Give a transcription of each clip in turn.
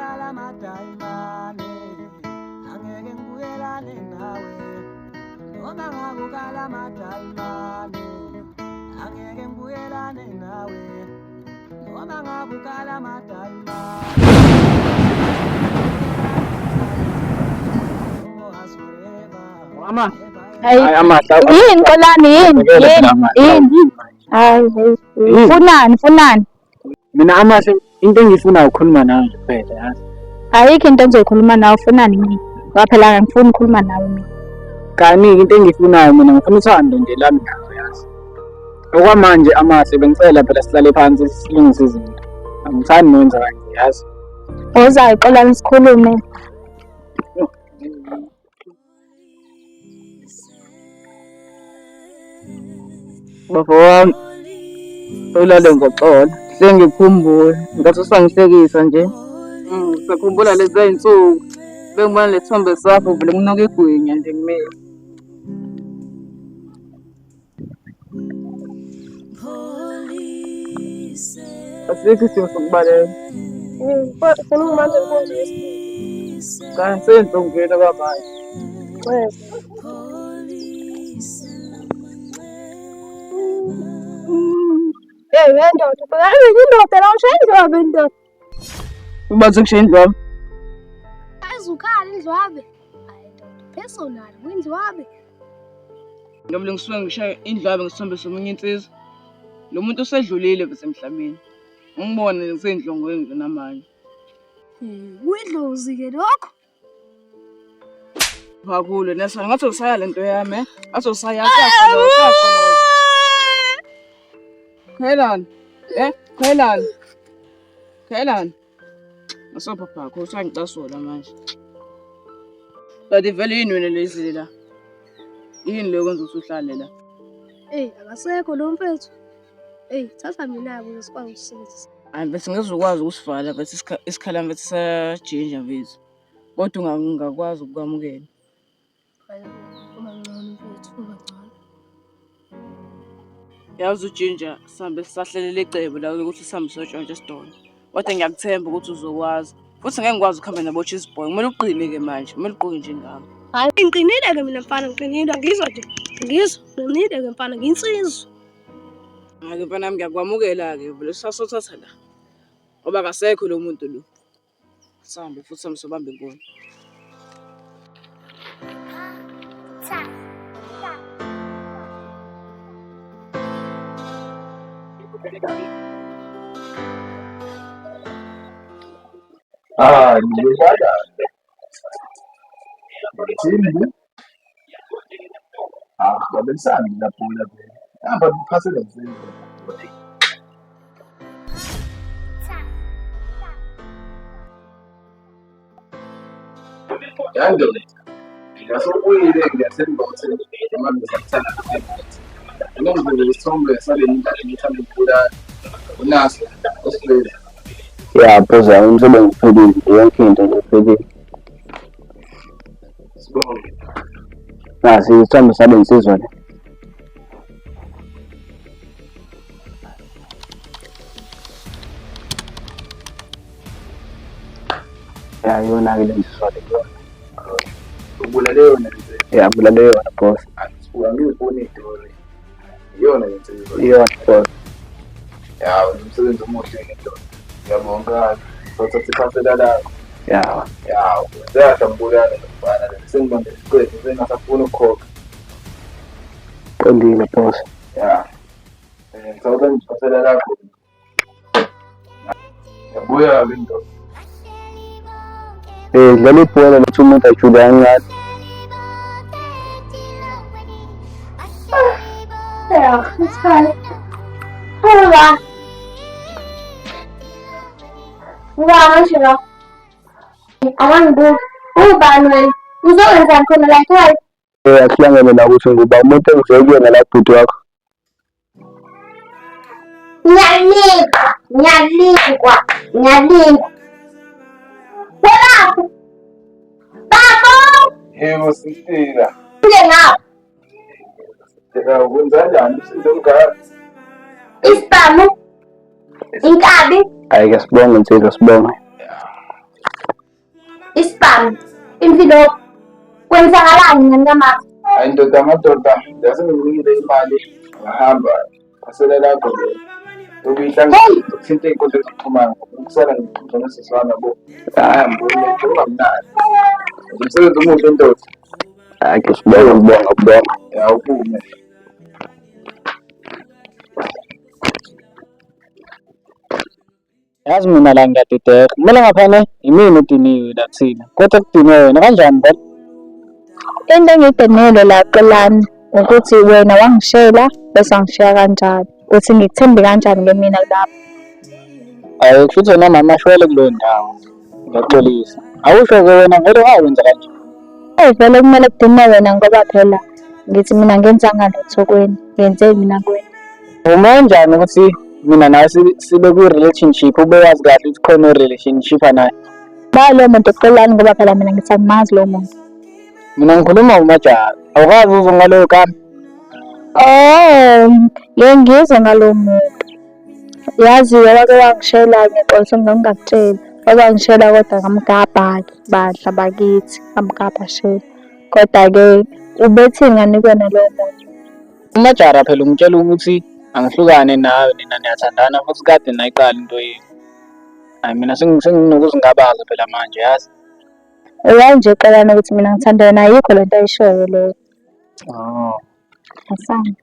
ngabukala amadayimane angeke ngibuyelane nawe noma ngabukala amadayimane angeke ngibuyelane nawe noma ngabukala amadayimane. Mama. Hayi. Hayi amahla. Yini Xolani yini? Yini? Yini? Hayi, hayi. Funani, funani. Mina amahle into engiyifunayo ukukhuluma nawe nje kuphela yazi. Ayikho into engizoyikhuluma nawe, ufunani mina? Ngoba phela angifuni ukukhuluma nawe mina. Kani into engiyifunayo mina ngifuna uthando nje lami nawe yazi. Okwamanje amahle bengicela phela sihlale phansi silungise izinto. Angithandi nokwenza kanje yazi. Wozayo Xolani sikhulume. Baba wami ulale ngoxolo sengikhumbula ngathi usangihlekisa nje. Ngisakhumbula lezi zinsuku bengibona lesithombe sakho vele kunuka igwinya nje kumina. Asikho isidingo sokubaleka. Ufuna ungibambe inkunzi yesibili. Cha, ngisenhlungwini okwamanje. Weza. Hey, wendoda, ubhekana nendoda la ushaya indlwabe indoda. Ubathi kushaya indlwabe. Ayizukhala indlwabe. Hayi ndoda, personal kwindlwabe. Njengoba ngisuke ngishaya indlwabe ngesithombe somunye insizwa. Lo muntu usedlulile bese emhlabeni. Ungibone ngisendlongweni nje namanje. Kuyidlozi ke lokho. Kakhulu nesona ngathi usaya lento yami, eh? Ngathi usaya. Khelani. Eh, Khelani. Khelani. Asophapha usangicasula manje. Kanti vele yini wena lezile la? Yini le kwenza ukuthi uhlale la? Ey, akasekho lo mfethu. Ey, thatha mina-ke ukuze sikwazi ukusebenzisa. Hayi mfethu ngezukwazi ukusivala mfethu isikhala mfethu sajinja mfethu. Kodwa ungakwazi ukukwamukela. Hayi, uba ngcono mfethu, uba ngcono. Yazi ujinja sihambe sisahlelela icebo la ukuthi sihambe siyotshontsha esitolo. Kodwa ngiyakuthemba ukuthi uzokwazi. Futhi ngeke ngikwazi ukuhamba nabo cheese boy. Kumele uqine-ke manje, kumele uqine njengami. Hayi, ngiqinile-ke mina mfana, ngiqinile. Ngizwa nje, ngizwa, ngiqinile-ke mfana, ngiyinsizwa. Hhayi-ke mfana wami ngiyakwamukela-ke vele sasothatha la. Ngoba akasekho lo muntu lo. Sihambe futhi sihambe sobamba inkunzi. Ah, ngiyibala. Thini nje? Ah, babelisani lapho lapho. Hamba phasela msebenzi. Yandoda, ngasubuyile ngiyathemba ukuthi manje ngisakuthanda futhi. Mina ngiveze isithombe sale ngane ngithanda ukubulala. Unaso osiveze. Ya bhoza yami umsebenzi uphelile yonke into nje iphelile. Sibonge. Nasi isithombe sale nsizwa le. Ya iyona-ke le nsizwa le iyona. Ubulale yona le. Ya bulale yona boss. Angizifuni itori. Iyona le nsizwa. Iyona boss. Ya, umsebenzi omuhle ke ndoda. Ngiyabonga. Sothatha ikhansela lakho. Ya. Ya, uyahlambulana nomfana le. Sengibambe isikweletu sengasafuni ukukhokha. Qondile boss. Ya. Eh, ngicela ngikhansela lakho. Yabuya-ke indoda. Eh dlala ibhola lethi umuntu ajule kancane. Ja, it's fine. Uba. Uba manje la. Akangibuki. Ubani wena? Uzokwenzani khona la ekhaya? Eh akuhlangene la ukuthi nguba umuntu engize kuyena la bhuti wakho. Ngiyalikwa, ngiyalikwa, ngiyalikwa. Webapho. Babo! Yebo sisitela. Nje ngapha. Sisitela ukwenza njani usizo olungaka? Isibhamu. Inkabi. Hayi ke sibonge nsizwa sibonge. Isibhamu, imfilopho. Kwenzakalani ngani kamama? Hayi ndoda amadoda, yasenginikile imali ngahamba. Phasela lakho lo. Lokuyihlanganisa ukuthinta iy'nkundla zokuxhumana ukusala ngixoxa nosisi wami yabo. Hayi angiboni nje ungamnandi. Umsebenzi omuhle ndoda. Hayi ke sibonge ngibonga kubonga. Ya uphume. Yazi mina la ngiyadideka. Kumele ngaphana yimina odiniwe la thina. Kodwa kudinwe wena kanjani vele? Into engiyidenele la Xolani ukuthi wena wangishela bese wangishiya kanjalo. Uthi ngikuthembe kanjani-ke mina lapho? Ayi kushuthi wena mama shwele kuleyo ndawo. Ngiyaxolisa. Awusho-ke wena vele wawenza kanje. Eyi vele kumele kudinwe wena ngoba phela ngithi mina ngenzanga lutho kweni, ngenze mina kweni. Uma kanjani ukuthi mina nawe sibe kwi-relationship ube wazi kahle ukuthi khona o-relationship naye. Ba lowo muntu Xolani ngoba phela mina ngithi angimazi lowo muntu. Mina ngikhuluma ngomajaha. Awukazi uzwe ngaloyo gama? Oh, ngeke ngizwe ngalowo muntu. Yazi wake wangishela ngiyaxolisa ngingakutsheli. Wake wangishela kodwa ngamgabha-ke bandla bakithi, ngamgabha shame. Kodwa-ke ubethini ngani kuwena lowo muntu? UMajara phela ungitshela ukuthi angihlukane nawe nina niyathandana futhi kade nayiqala into yenu. Hayi mina senginokuzingabaza phela manje yazi. Uyazi nje Xolani ukuthi mina ngithanda wena ayikho lento ayishoyo leyo. Oh. Asante.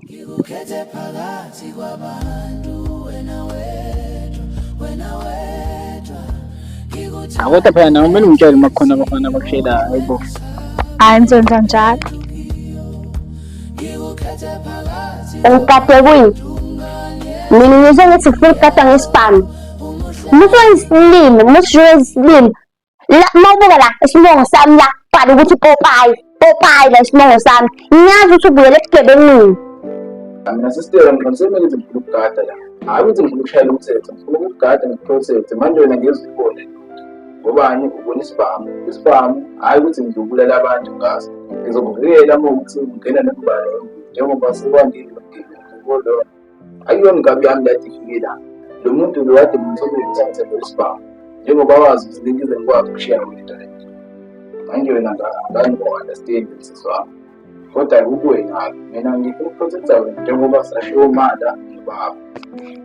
Ngikukhethe phakathi kwabantu wena wedwa, wena wedwa. Hawu kodwa phela nawe kumele ungitshele uma kukhona abafana abakushelayo hayibo. Hayi ngizokwenza njalo. Ungigade kuyini? Mina ngizwe ngithi ngifuna ukugada ngesibhamu. Musu isilima, musu isilima. La mawubuka la isibongo sami la bhala ukuthi popayi, popayi la isibongo sami. Ngiyazi ukuthi ubuyele ebugebengwini. Mina sister ngiqinisele ukuthi ngifuna ukugada la. Hhayi ukuthi ngifuna ukushayela umthetho, ngifuna ukugada ngiprotect. Manje wena ngeke uzibone. Ngobani ubona isibhamu? Isibhamu hhayi ukuthi ngizobulala abantu ngaso. Ngizokuvikela uma ukuthi ungena nembala njengoba sekwandile ubugebengu lona. Akuyona inkabi yami le ifike la. Lo muntu lo kade ngimthole ngithathe lo isibhamu. Njengoba wazi ukuthi ngize ngikwazi ukushiya wena le nto. Manje wena ngani-understand sisi wami. Kodwa kukuwena-ke mina ngifuna ukuprotecta wena njengoba sashiwo mala nobaba.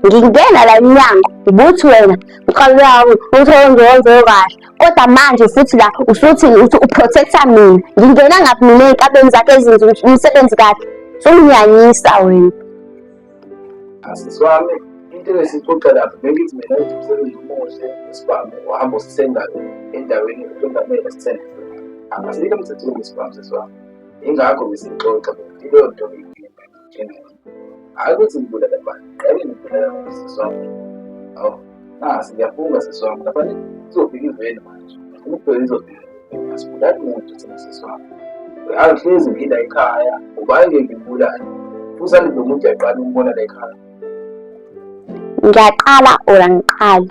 Ngingena la emnyango ubuthi wena uqale wami uthi wenze wenze kahle kodwa manje futhi la usuthi uthi uprotecta mina ngingena ngaphi mina ey'nkabeni zakhe ezinze umsebenzi kahle sunginyanyisa wena. Sisi wami into ebesixoxa lapha bengithi mina uthi umsebenzi omuhle isibhamu uhamba usithenga endaweni ekungamele sithenge angasikho emthethweni isibhamu sisi wami. Yingakho besixoxa leyo nto hhayi ukuthi ngibulala abantu ngeke ngibulala abantu sisi wami. Hawu nasi ngiyafunga sisi wami lapha izofika iveni manje ngifuna ukubheka izofika asibulali muntu thina sisi wami. Angihlezi ngila ekhaya uba ngeke ngibulale futhi lo muntu uyaqala ukubona la ekhaya. Ngiyaqala or angiqali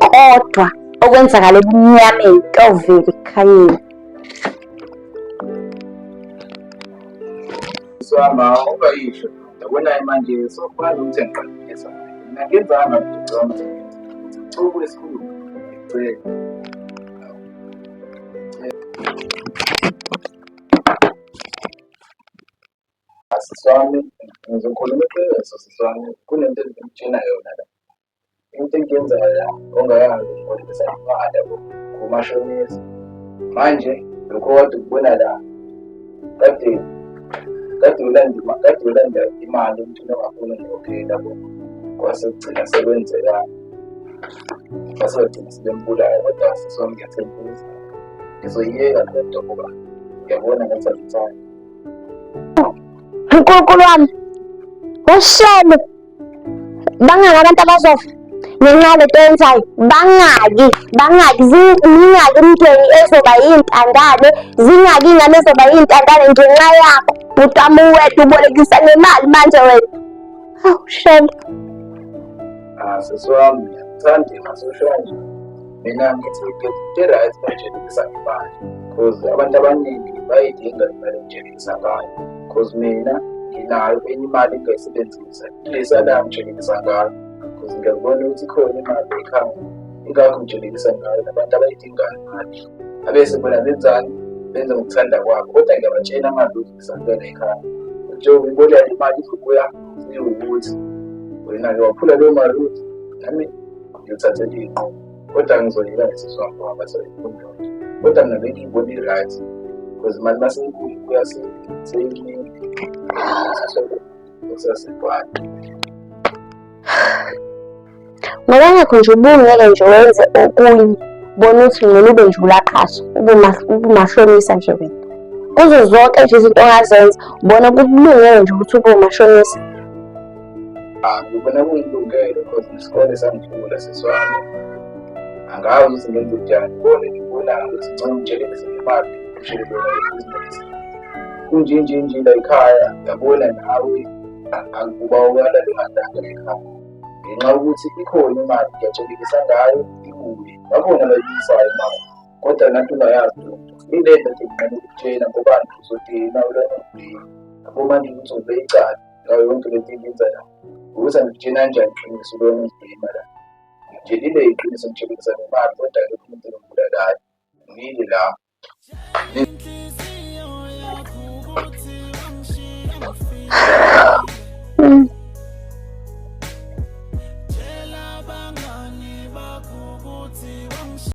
kodwa okwenzakala ebumnyameni kuyovela ekukhanyeni. Sihamba ungayisho yabona manje sofana ukuthi ngiqalisa mina ngenzanga ngicabanga ukuthi chuku esikhulu ngicela. Sisi wami ngizokhuluma iqiniso sisi wami kunento engikutshela yona la. Into engiyenzayo la ongayazi ngibolekisa imali yabo kumashonisa. Manje lokho okade ukubona la kade kade ulanda kade ulanda imali emntwini ongafuni ukuyikhokhela yabo. Kwase kugcina sekwenzeka kwase kwagcina sebembulala kodwa sisi wami ngiyathembisa ngizoyiyeka le nto ngoba ngiyabona ngathi angithandi. Nkulunkulu wami, ushele bangaki abantu abazofa ngenxa yalento oyenzayo bangaki bangaki zingaki imindeni ezoba yiy'ntandane zingaki iy'ngane ezoba yiy'ntandane ngenxa yakho bhuti wami uwedwa ubolekisa ngemali manje wena hawu shele. Ah, sisi wami ngiyakuthanda ngasosho kanje. Mina ngithi ngi-right manje imali cause abantu abaningi bayayidinga imali engitshelekisa ngayo cause mina nginayo enye imali engingayisebenzisa kulesa la ngitshelekisa ngayo cause ngiyakubona ukuthi ikhona imali ekhaya. Ingakho ngijulekisa ngayo nabantu abayidingayo imali. Abese bona benzani? Benza ngokuthanda kwabo. Kodwa ngiyabatshela amadlozi ngisafika la ekhaya. Njengoba uyiboleka imali izobuya iwukuthi wena-ke waphula leyo mali uthi nami ngiyothathela iy'nqumo. Kodwa ngizoyeka ngesizwe wami ngoba bazoyifuna yonke. Kodwa mina bengiyibona i-right because imali uma seyibuya ibuya seyiningi. Kusasebhange. Ngoba ngakho nje ubungeke nje wenze okunye bona ukuthi ngcono ube nje ulaqhasha ube umashonisa nje wena. Kuzo zonke nje izinto ongazenza ubona kukulungele nje ukuthi ube umashonisa. Ah, ngibona kungilungele because isikole sangihlula sisi wami. Angazi ukuthi ngenze njani, ngibone ngibona ukuthi ngcono ngitshele ngemali ngishele lona ibhizinisi. Kunje nje nje la ekhaya yabona nawe akuba ukalala ungadlanga la ekhaya. Ngenxa yokuthi ikhona imali ngiyatshelekisa ngayo ibuye. Bakhona abayibisayo imali kodwa nathi ungayazi loo nto. Ile nto nje nginqena ukukutshela ngoba uzodina ulana ubheki. Yabo manje ukuthi ube icala ngayo yonke le nto engiyenza la. Ukuthi angikutsheni kanjani iqiniso lona uzibhema la. Ngitshelile iqiniso ngitshelekisa ngemali kodwa akekho umuntu engimubulalayo. Ngimile la.